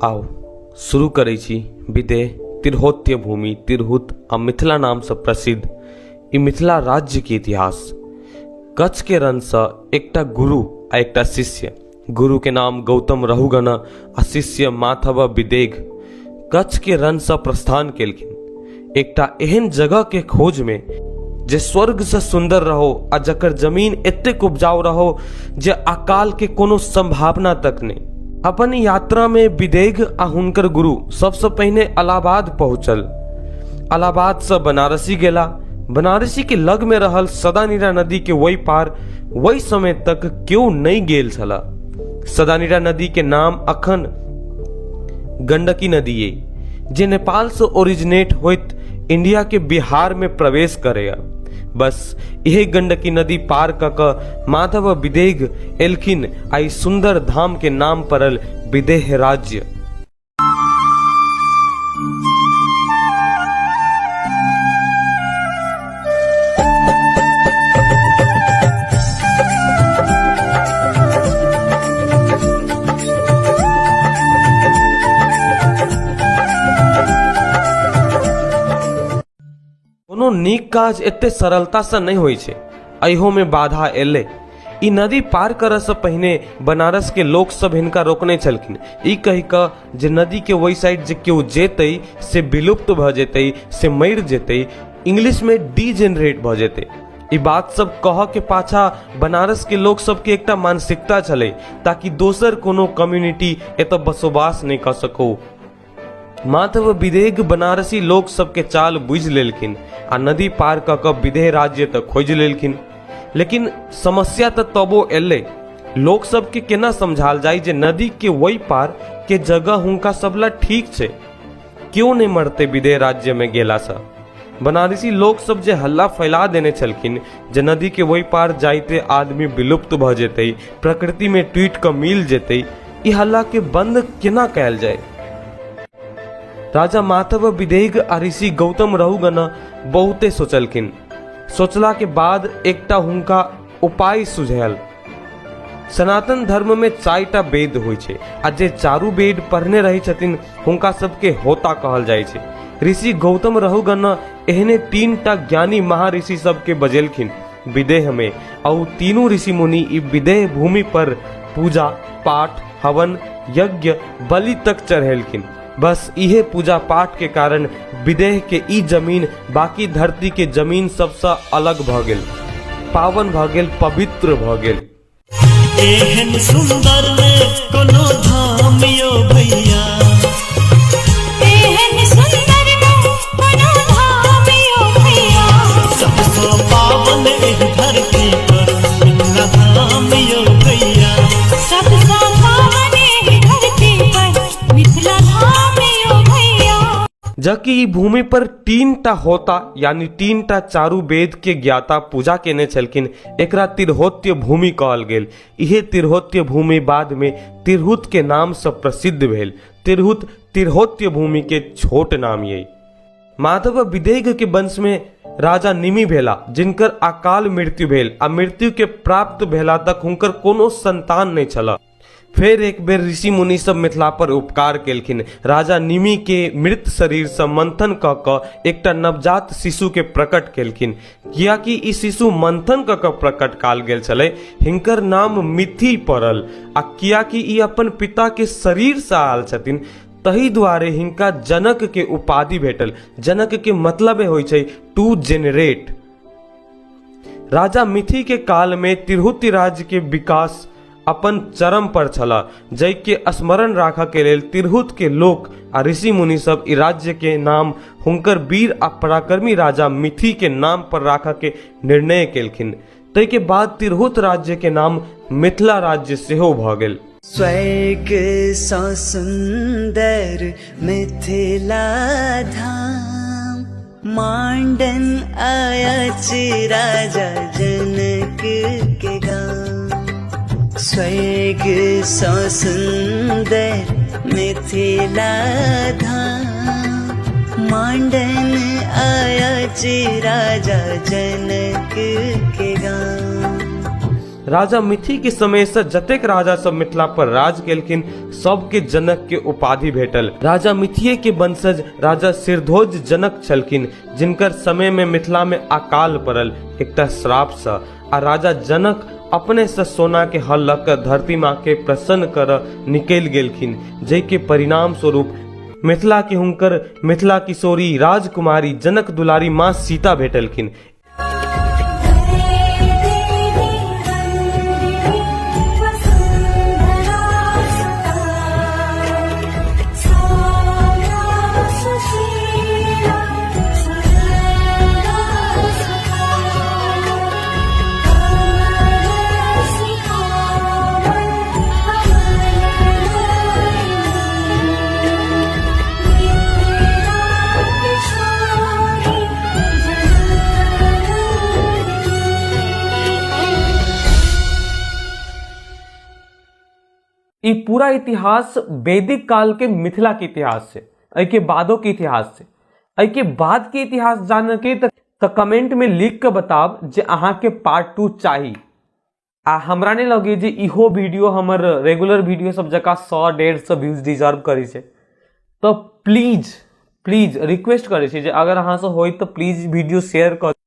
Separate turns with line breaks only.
आउ शुरू करै छी विदेह तिरहोत्य भूमि तिरहुत आ मिथिला नामसँ प्रसिद्ध ई मिथिला राज्यके इतिहास। कच्छके रणसँ एकटा गुरु आ एकटा शिष्य, गुरुके नाम गौतम रहुगण आ शिष्य माधव विदेघ कच्छके रणसँ प्रस्थान केलखिन एकटा एहन जगहके खोजमे जे स्वर्गसँ सुन्दर रहो आ जकर जमीन एतेक उपजाऊ रहो जे अकालके कोनो संभावना तक नहि। अपन यात्रामे विदेघ आ हुनकर गुरु सबसँ पहिने इलाहाबाद पहुँचल। इलाहाबादसँ बनारसी गेला। बनारसी के लग में रहल सदानीरा नदी के वही पार वही समय तक क्यों नहीं गेल छला। सदानीरा नदी के नाम अखन गंडकी नदी है, जे नेपाल से ओरिजिनेट होइत इंडिया के बिहार में प्रवेश करे। बस यही गंडकी नदी पार क क माधव विदेघ एलखिन आ ई सुंदर धाम के नाम पड़ल विदेह राज्य। कोनो नीक काज एते सरलतासँ नहि होइ छै, एहोमे बाधा एलै। ई नदी पार करऽसँ पहिने बनारसके लोकसभ हिनका रोकने छलखिन, ई कहि कऽ जे नदीके ओहि साइड जे केओ जेतै से विलुप्त भऽ जेतै, से मरि जेतै, इंग्लिशमे डीजेनरेट भऽ जेतै। ई बात सब कहऽ के पाछा बनारसके लोक सबके एकटा मानसिकता छलै ताकि दोसर कोनो कम्युनिटी एतऽ बसोबास नहि कऽ सको। माधव विदेह बनारसी लोक सबके चाल बुझि लेलखिन आ नदी पार कऽ कऽ विदेह राज्य तऽ खोजि लेलखिन, लेकिन समस्या तऽ तबो एलै। लोक सबके केना समझाल जाय जे नदी के ओहि पार के जगह हुनका सब ला ठीक छै, क्यों नहीं मरते विदेह राज्य में गेला सँ। बनारसी लोक सब जे हल्ला फैला देने छलखिन जे नदी के ओहि पार जाइते आदमी विलुप्त भऽ जेतै, प्रकृति में टूटि कऽ मिल जेतै, ई हल्ला के बंद केना कयल जाय। राजा माधव विदेह आ ऋषि गौतम रहुगण बहुते सोचलखिन। सोचला के बाद एकटा हुनका उपाय सुझायल। सनातन धर्म में चारिटा वेद होइ छै आ जे चारू वेद पढ़ने रहै छथिन हुनका सबके होता कहल जाइ छै। ऋषि गौतम रहुगण एहने तीनटा ज्ञानी महर्षि सबके बजेलखिन विदेह में आ ओ तीनू ऋषि मुनि ई विदेह भूमि पर पूजा पाठ हवन यज्ञ बलि तक चढ़ेलखिन। बस इहे पूजा पाठ के कारण विदेह के ई जमीन बाकी धरती के जमीन सबसँ अलग भऽ गेल, पावन भऽ गेल, पवित्र भऽ गेल।
एहन सुंदर ने कोनो धाम यो भैया,
एहन सुंदर ने कोनो धाम यो भैया,
सबसँ पावन एहि धरती पर मिथिला धाम यो भैया,
सबसँ पावन एहि धरती पर मिथिला धाम यो भैया।
जबकि ई भूमि पर तीनटा होता यानी तीनटा चारू वेद के ज्ञाता पूजा केने छलखिन, एकरा तिरहोत्य भूमि कहल गेल। इहे तिरहोत्य भूमि बाद में तिरहुत के नाम से प्रसिद्ध भेल। तिरहुत तिरहोत्य भूमि के छोट नाम ये। माधव विदेह के वंश में राजा निमि भेला, जिनकर अकाल मृत्यु भेल आ मृत्यु के प्राप्त भेला तक हुनकर कोनो संतान नहीं छला। फेर एक बेर ऋषि मुनि सब मिथिला पर उपकार केलखिन। राजा निमि के मृत शरीर से मंथन क क एकटा नवजात शिशु के प्रकट केलखिन। कियाकि ई शिशु मंथन क क प्रकट काल गेल छलै, हिनकर नाम मिथि पड़ल आ कियाकि ई अपन पिता के शरीर से आयल छथिन तही दुआरे हिनका जनक के उपाधि भेटल। जनक के मतलबे होइ छै टू जेनरेट। राजा मिथि के काल में तिरहुत राज्य के विकास अपन चरम पर छला, जै के स्मरण राखऽ के लेल तिरहुत के लोक आ ऋषि मुनि सब ई राज्य के नाम हुनकर वीर आ पराक्रमी राजा मिथि के नाम पर राखऽ के निर्णय केलखिन। तै के बाद तिरहुत राज्य के नाम मिथिला राज्य सेहो भऽ गेल।
स्वर्ग सँ सुन्दर मिथिला धाम, मांडन अछि राजा जनक के गाम। स्वर्ग सँ सुन्दर मिथिला धाम, मांडन अछि राजा जनक के गाम।
राजा मिथि के समय से जतेक राजा सब मिथिला पर राज केलखिन, सबके जनक के उपाधि भेटल। राजा मिथिये के वंशज राजा सिरध्वज जनक छलखिन, जिनकर समय में मिथिला में अकाल पड़ल एकटा श्राप से, आ राजा जनक अपने से सोना के हल लऽ कऽ धरती माँ के प्रसन्न करऽ निकलि गेलखिन, जाहिके परिणाम स्वरूप मिथिला के हुनकर मिथिला किशोरी राजकुमारी जनक दुलारी माँ सीता भेटलखिन। ई पूरा इतिहास वैदिक काल के मिथिला के इतिहास से, एहि के बादो के इतिहास से, एहि के बाद के इतिहास जानके तऽ कमेंट में लिख के बताब जे अहाँ के पार्ट 2 चाही। आ हमरा नहीं लगे जे इहो वीडियो हमर रेगुलर वीडियो सब जकाँ 100-150 व्यूज डिजर्व करै छै। तऽ प्लीज प्लीज रिक्वेस्ट करै छी जे अगर अहाँसँ होय तऽ प्लीज वीडियो शेयर कर।